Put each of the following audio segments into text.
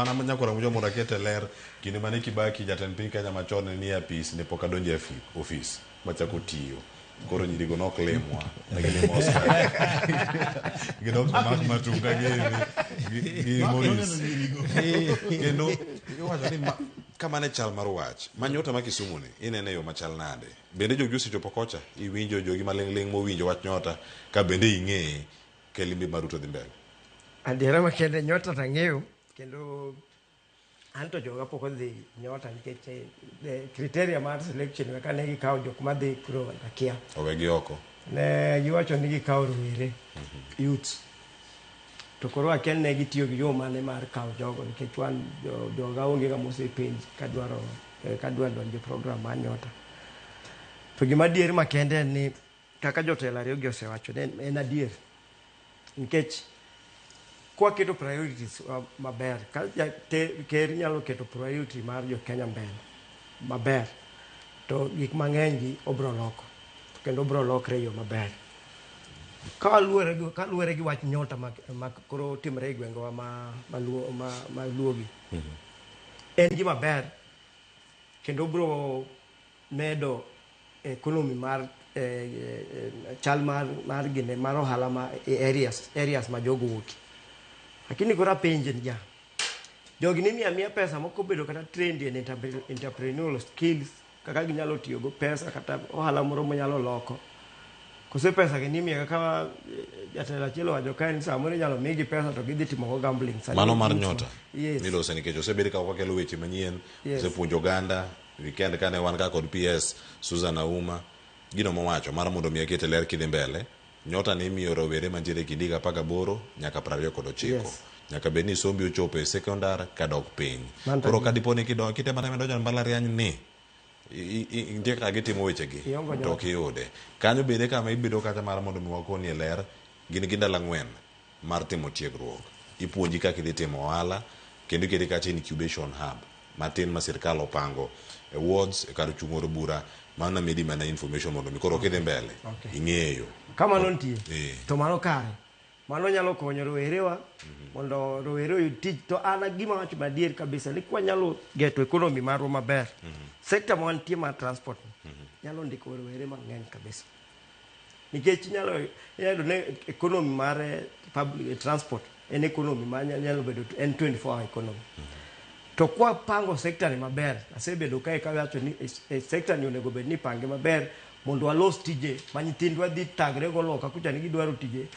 Mana nyakwara mujo mondo aket e ler kinde mane Kibaki jatend piny Kenya machon ne nie apis ne pok adonjo e ofis machako tiyo. Koro nyirigo nok limwa. Ne gilimo Oscar. Gidok Mark Matunga gi Maurice. Kendo iwacho ni kama ne chal mar wach ma nyota ma Kisumu ni inene yo machal nade? Bende jogi osechopo kocha? Iwinjo jogi maling'ling' mowinjo wach nyota ka bende ing'eye ka limbe mar Ruto dhi mbele? Adiera makende nyota to ang'eyo kendo an to joga pok odhi nyota nikech criteria mar selection kane gikawo jok madhi kuro akia. Owegi oko. Ne giwacho ni gikawo rowere, youths. To koro akia ni ne gitiyo gi yo mane mar kawo jogo nikech wan joga onge ng'ama osepenj kadwaro kadwa donjo e program mar nyota. To gima adier makende en ni kaka jotelo ariyo gi osewacho en adier. Nikech kwaketo priorities maber, ka ker nyalo keto priority mar jo Kenya mbele maber, to gik mang'eny gi obro loko, kendo obro lokre e yo maber. Kaluwore gi wach nyota ma koro timore e gwengewa ma luogi, en gima ber kendo obro medo economy mar chal mar gine mar ohala ma areas ma jogo wuokie. Lakini koro apenje ni ja jogi ni miya pesa moko bedo kata trained in entrepreneurial skills kaka ginyalo tiyo go pesa kata ohala moro manyalo loko. Kose pesa gi nimiya kaka jatelo achiel owacho ka en samoro inyalo migi pesa to gidhi timo go gambling. Mano mar nyota. Yes. Milose nikech osebed ka wakelo weche manyien, osepuonjo oganda. Weekend kane wan ka kod PS Susan Auma, gino mowacho mar mondo mi akete ler kidhi mbele, nyota ni imiyo rowere mantiere e kind higa 18 nyaka 29. Yes. Nyaka bed ni sombi ochopo e sekondar kadok piny. Koro ka dipo ni kitemo atema donjo e mbalariany ni nitie kaka gitimo wechegi to ok iyude. Kanyo bende kama ibedo kacha mar mondo mi wakoni e ler, gin gi ndalo 4 mar timo tiegruok. Ipuonji kaka idhi timo ohala kendo iketi kacha incubation hub matin ma sirkal opango e wards e kar chung' od bura. Mano namedi mana information mondo mi koro kidhi mbele ing'eyo. Kamano nitie. To mano kare. Mano nyalo konyo rowerewa mondo rowere oyud tich. To an gima wacho madier kabisa ni kwanyalo geto economy marwa maber, sector ma wantie mar transport nyalo ndiko rowere mang'eny kabisa. Nikech inyalo yudo ni economy mar public transport en economy ma nyalo bedo en 24 hour economy. To kwapango sector ni maber, asebedo kae kawacho ni sector ni onego bed ni ipange maber mondo walos tije ma nyithindwa dhi thagre go loka kucha ni gidwaro tije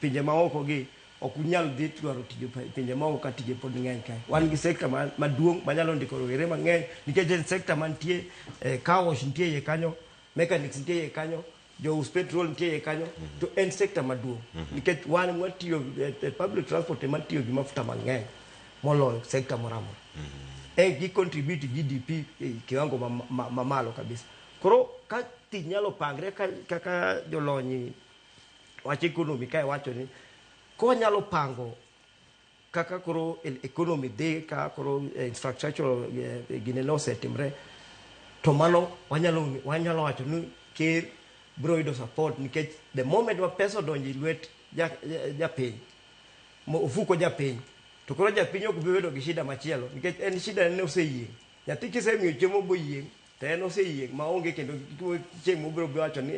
pinje maoko gi ok unyal dhi dwaro tije pinje maoko ka tije pod ng'eny kae. Wan gi sector maduong' manyalo ndiko rowere mang'eny nikech en sector mantie, car wash nitie iye kanyo, mechanics nitie iye kanyo, jous petrol nitie iye kanyo, to en sector maduong' nikech wan mwatiyo public transport ema tiyo gi mafuta mang'eny moloyo sector moro amora. Gi contribute GDP e kiwango mamalo kabisa. Koro ka tich nyalo pangre kaka jolony wach economy kae wacho ni konyalo pango kaka koro economy dhi ka koro infrastructural gine no osetimre, to mano wanyalo wacho ni ker biro yudo support nikech the moment ma pesa odonjo e lwet japiny, ofuko japiny, to koro japiny ok bi bedo gi shida machielo nikech en shida ne oseyieng'. Nyathi kisemiyo chiemo boyieng' to en oseyieng' maonge kendo chieng' mobiro wacho ni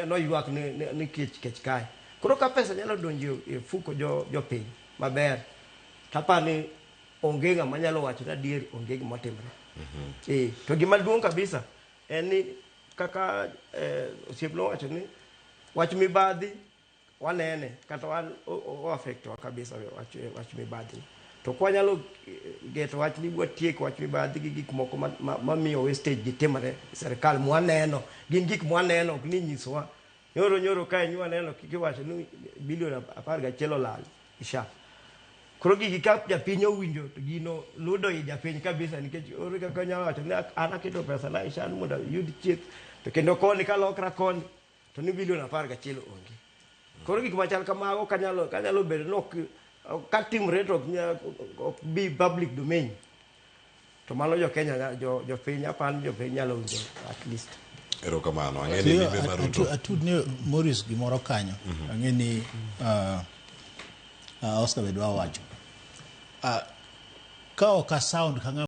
noywak ni kech kae. Koro ka pesa nyalo donjo e ofuko jopiny maber, taparo ni onge ng'ama nyalo wacho ni adier onge gima otimre. To gima duong' kabisa en ni kaka osiepna owacho ni wach mibadhi wanene kata wan o affect wa kabisa wach mibadhi. To kwanyalo geto wach ni watiek wach mibadhi gi gik moko mamiyo wastage gi timore e sirkal mwaneno, gin gik mwaneno ok ni nyisowa. Nyoro kae nwaneno kiwacho ni bilion 11 olal isha. Koro gigi ka japiny owinjo to gino ludo i japiny kabisa nikech ore kaka onyalo wacho ni an aketo pesa na isha mondo ayud thieth to kendo koni kalokra koni to ni bilion 11 onge. Koro gik machal kamago kanyalo bedo ni ok katimre to ok bi public domain. To mano jo Kenya jopiny apani jopiny nyalo winjo at least. Erokamano. Ang'e ni limbe mar Ruto. Atud ni Maurice gimoro kanyo. Ang'e ni Oscar be dwa wacho. Ka ok a sound ka ng'ama